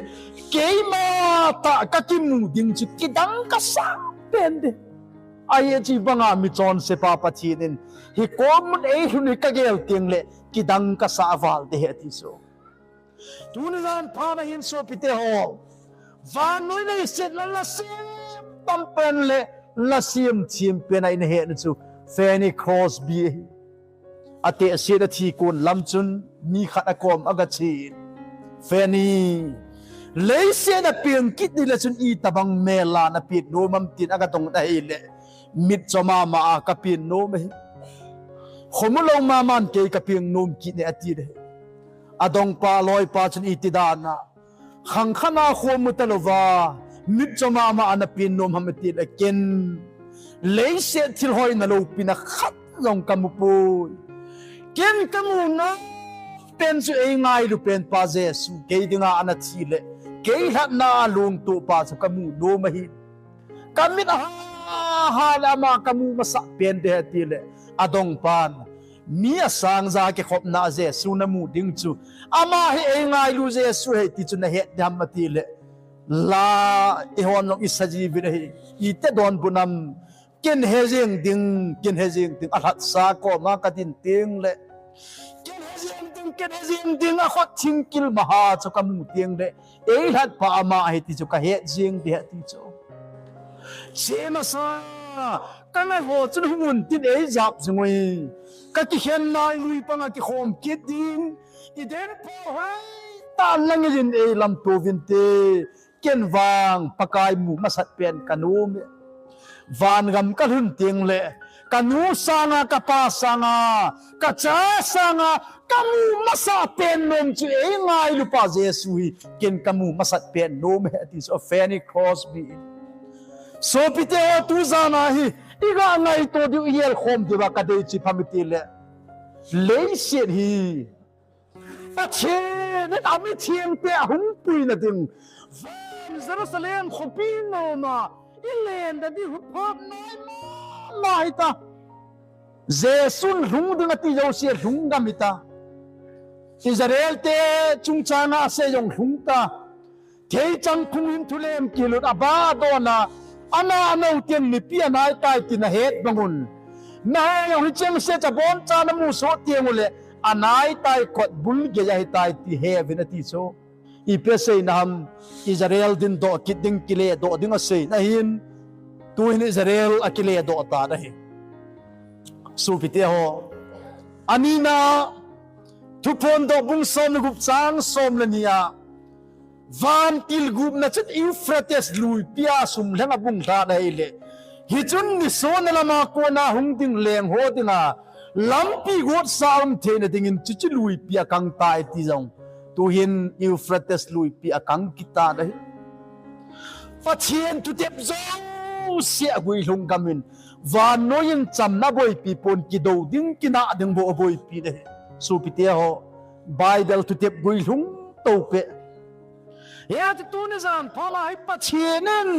keima tah kakimu ding chu kidang kasah pen ding. Ajeh chu ibanga michonsepa Pathen in hikom mun eilhun hi kagel tengle kidang kasah val ding ahi ati chu. Tuni jan phat a hin sopite ho, vannoi leiset la lasem tam pen le lasem them pen a inahetna chu Fanny Crosby ahi. Atehset athi kon lam chun mi khat akom agachen, Fanny, leiset a peng kit ding le chun itobang mel a napeng nom am tin agadong ahile, mitcho mama a kapeng nom ahi. Khomu lou maman kei kapeng nom kit e ati le, adongpa loipa chun iti dan a, khangkhat a khomu talouva, mitcho mama a napeng nom ham ati le, ken leiset thil hoina loupina khat jong kamu poi. Ken kamu nom pen chu eingailu penpa Jesu, kei dinga ana thi le kei lhatna a lungtohpa chu kamu nom ahi. Kamit aha le ama kamu masah pen ding ahi ati le, adongpan, mi asang ja kikhopna a Jesu namu ding chu, ama hi eingailu Jesu ahi ti chu nahet ding ham ati le, la, eihon jong isa jiuvin ahi, iti donbut nam? Ken he jeng ding, ken he jeng ding, alhatsa koma kadin tengle, ken he jeng ding Ken he jing ding a khut thingkil maha chu kamu teng le, ei lhat pa ama ahi ti chu kahet jing ding ahi ti chu. Chemasa, kangai ho chun hung un tin ei jap jing ui. Kakikhen nai lui panga kikhom kit ding. Eden pha hai ta lang in ei lamto vin te. Ken vang Pakai mu masat pen kanom e. Van gam kalhun teng le, kanu sanga, kapa sanga, kacha sanga, kamu masat pen nom chu ei ngailu pa Jesu hi, ken kamu masat pen nom e, ati chu Fanny Crosby in. Sopite ho, tu jan a hi, iga ngaito diu, ihel khom diu va kadei chu ipi ham iti le, leiset hi Pathen in amithengte ahung puina ding, van Jerusalem khopi noma ilen da ding huphop nai mama hita. Jesun lhung ding ati jouse lhung gam hita. Israel te chungchanga asei jong lhung ta. Theichang phung hin thulem kilut, aba adon a, ana ano teng mipi anai tai ti nahet bang un. Nahe jong hicheng se cha boncha namu soh teng ule, anai tai kot bul gei ahi tai ti he uvin ati chu. Ipi aseina ham, Israel dindoh kit ding, kiledoh ding aseina hin, tu hin Israel akiledoh tan ahi. Sopite ho, anina, Thuphondoh bung som le gup chang som le ni a, vantil gupna chun Euphrates luipi a sumlheng abung lhan ahile, hichun nisona lama kona hung ding leng ho dinga lampi gotsa um theina dingin chuche luipi akang tai ti jong, tu hin Euphrates luipi akang kit tan ahi. Pathen thutep jouse aguilhung gam in, vannoi in chamna aboipi pon, kidou ding, kinah ding bou aboipi ahi. Sopite ho, Bible thutep guilhung to peh. Hijeh chun tuni jan phat a hi Pathen in,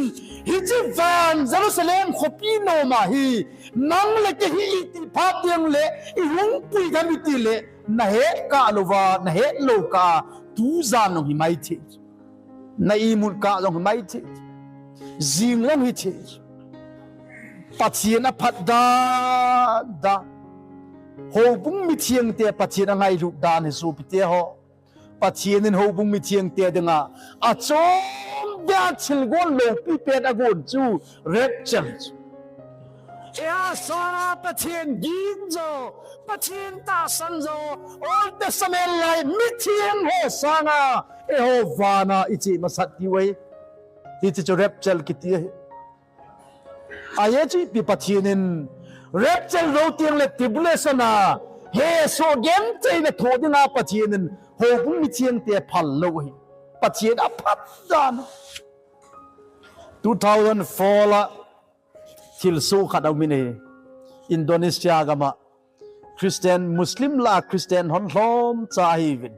hiche van Jerusalem khopi noma hi, nang le kei hi iti phat teng le, ihung pui tham iti le, nahet kah louva, nahet lou kah a, tu jan jong hi mai thei. Na imut kah jong hi mai thei. Jing jong hi thei. Pathen aphat dan dan. Houbung mithengte Pathen angailut dan hi sopite ho. Pathen in houbung mithengte dinga achom beh a thilgon loupi pen agon chu rapture chu. Eihasanga Pathen ging jo, Pathen tahsan jo, Old Testament lai mitheng ho sanga, eiho vana iche masat diu ahi. Hiche chu rapture kiti ahi. Ajeh chu ipi Pathen in rapture lou teng le tribulation a hesoh gentheina thoh dinga Pathen in houbung mithengte phal lou ahi. Pathen aphat dan. Two thousand four la thilsoh khat aum in ahi. Indonesia gam a Christian, Muslim lah a Christian hon lhomcha ahiuvin.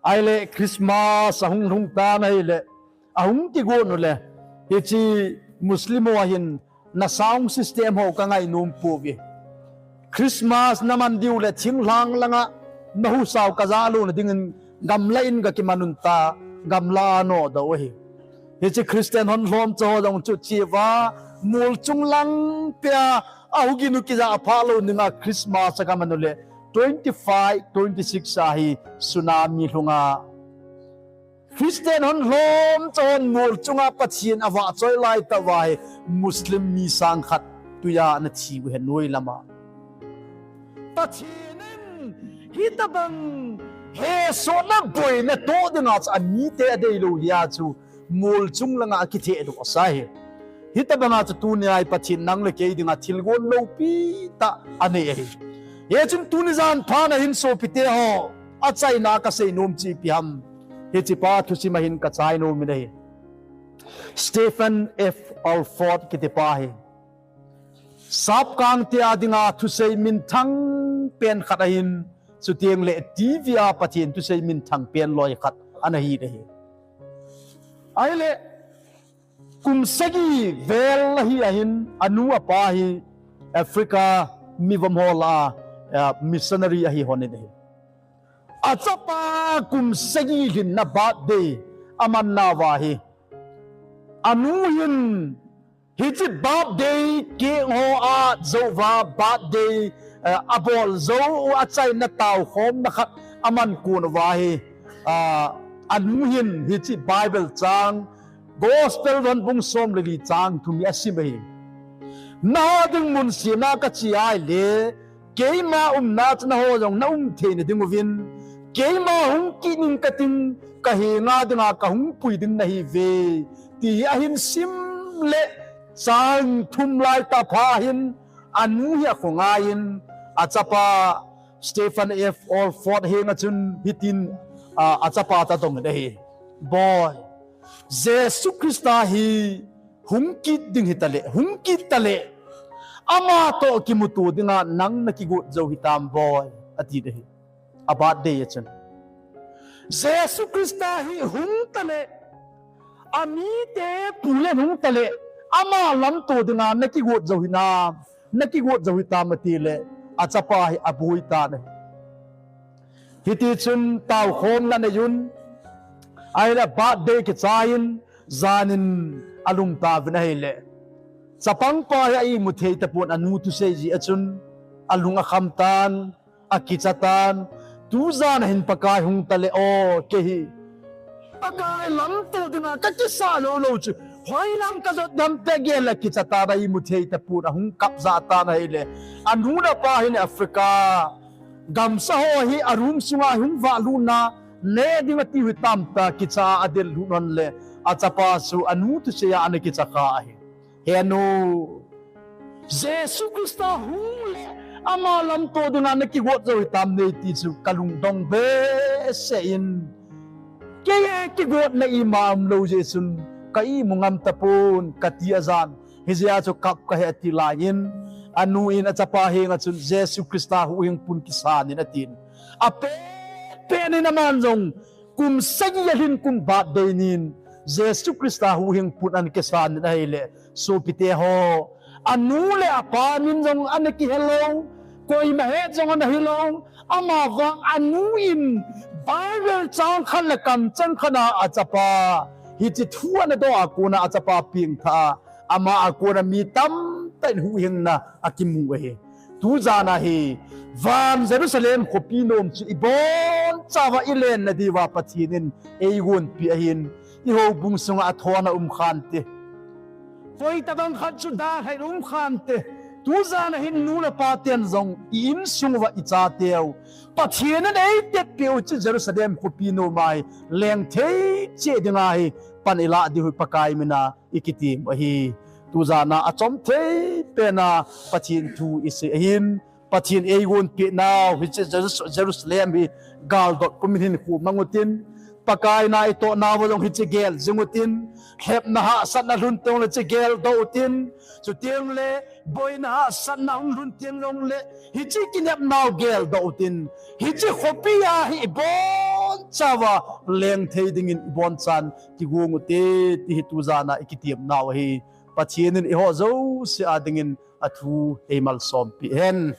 Ahile Christmas ahung lhung tan ahile, ahung kigon ule, hiche Muslim ho ahin, na sound system ho kangainom pouve. Christmas naman diu le thinglhang langa nahusau kajah louna dingin gamla in gakiman un ta, gamla a nodoh u ahi. Hiche Christian hon lhomcha ho jong chu cheuva, mol chung lang pea, ahugin u kijah phah lou dinga Christmas a kaman ule, twenty five, twenty six a hi tsunami lhunga Christian hon lhomcha hon mol chunga Pathen avahchoi laitah uva hi Muslim mi sang khat tuiya ana thiu ahi noi lama. Pathen in hitobang hesohna boina toh dinga chu amite adeilou hia chu mol chung langa akithehdoh sa ahi. Hitobanga chu tunia hi Pathen nang le kei dinga thilgon loupi tah anei ahi. Hichun tuni jan phat a hin sopite ho, achaina a kaseinom chu ipi ham, hichepa thusim a hin kachainom in ahi. Stephen F Olford kitipa hi sapkangte a dinga thusei minthang pen khat ahin, chuteng le TV a Pathen thusei minthang pen loi khat ana hi ahi. Ahile kum sagi vel ahi ahin, anu apa hi Africa mivom ho lah a missionary ahi lhonin ahi. Achapa kum sagi lhinna birthday amanna uva hi, anu hin hiche birthday cake ho ajou uva, birthday abol jou u achaina taokhomna khat Aman kon uva hi, a, anu hin hiche Bible chang, Gospel von bung som le li chang thum hi asim ahi. Na ding mun sina kache ahile, keima umna chu naho jong na um theina ding uvin, keima hung kit ning kating, kahenga dinga kahung pui ding nahiuve, ti hi ahin sim le chang thum lai tapha hin, anu hi akhongai in, achapa Stephen F Olford henga chun hitin, a, achapa chu adong in ahi. Boi, Jesu Christa hi hung kit ding hitale, hung kit tale, ama toh kimuto dinga nang nakigot jou hitam boi, atin ahi. A birthday a chun. Jesu Christa hi hung tale, amite pulen hung tale, ama lamto dinga nakigot jou hinam, nakigot jou hitam atile, achapa hi aboi tan ahi. Hitichun taokhomna anei un, ahile birthday kichai in, janin alum tauvin ahile, chapangpa hi a imu thei tapon, anu thusei jeh a chun alung akham tan, akicha tan, tujana hin Pakai hung tale o, kei hi Pakai lamto dinga kakisah lou lou chu, hoilam kajot dem ti gel a kicha tan, a imu thei tapon, ahung kap jah tan ahile, anu le apa hin Africa gamsa ho hi a room sunga hung vahlutna, neh ding atiu hitam tia kicha a adel lhun hon le, achapa chu anu thusei a ana kicha kha ahi. Henu, Jesu Christa hung le ama lamto dinga nakigot jou hitam nei ti chu kalungdong behseh in, kei e kigotna ima umlou jeh chun ka imu ngam tapon kati ajan, hijeh a chu kap kahi ati lai in, anu in achapa henga chun Jesu Christa huhhingpu in kisan in atin. Apet pet in aman jong kum sagi alhin kum birthday nin Jesu Christa huhhingpu in ana kisan in ahile, sopite ho, anu le apa min jong ana kihelou, koima het jong ana hilou, amavang anu in Bible chang khat le kamcheng khat a achapa hiche thu ana doh a kona achapa pengthah a, ama a kona mi tamtah in huhhingna akimu ahi. Tujana hi van Jerusalem khopi nom chu ibonchauva ilenna diuva Pathen in eigonpeh ahin, ihoubung sunga athona um khante. Koitabang khat chu dalhai um khante. Tujana hin nu le paten jong i insung uva ichateu Pathen in eitetpeh u hiche Jerusalem khopi noma hi lengthei cheh dinga hi pan ilah diu hi Pakai mina ikitem ahi. Tujana achom thei pena Pathen thu isei ahin, Pathen eigonpeh nau hiche Jerus-, Jerusalem hi galdot pumin hinkho mang utin, Pakai na itoh nauva jong hiche gel jing utin, lhepna hahsatna lhun tengle hiche geldoh utin, chutengle boina hahsatna hung lhun tengle hiche kinepnau geldoh utin, hiche khopia hi ibonchauva lengthei dingin ibonchan kigong ute, ti hi tujana ikitemnau ahi. Pathen in eiho jouse a dingin athu eimalsompeh hen.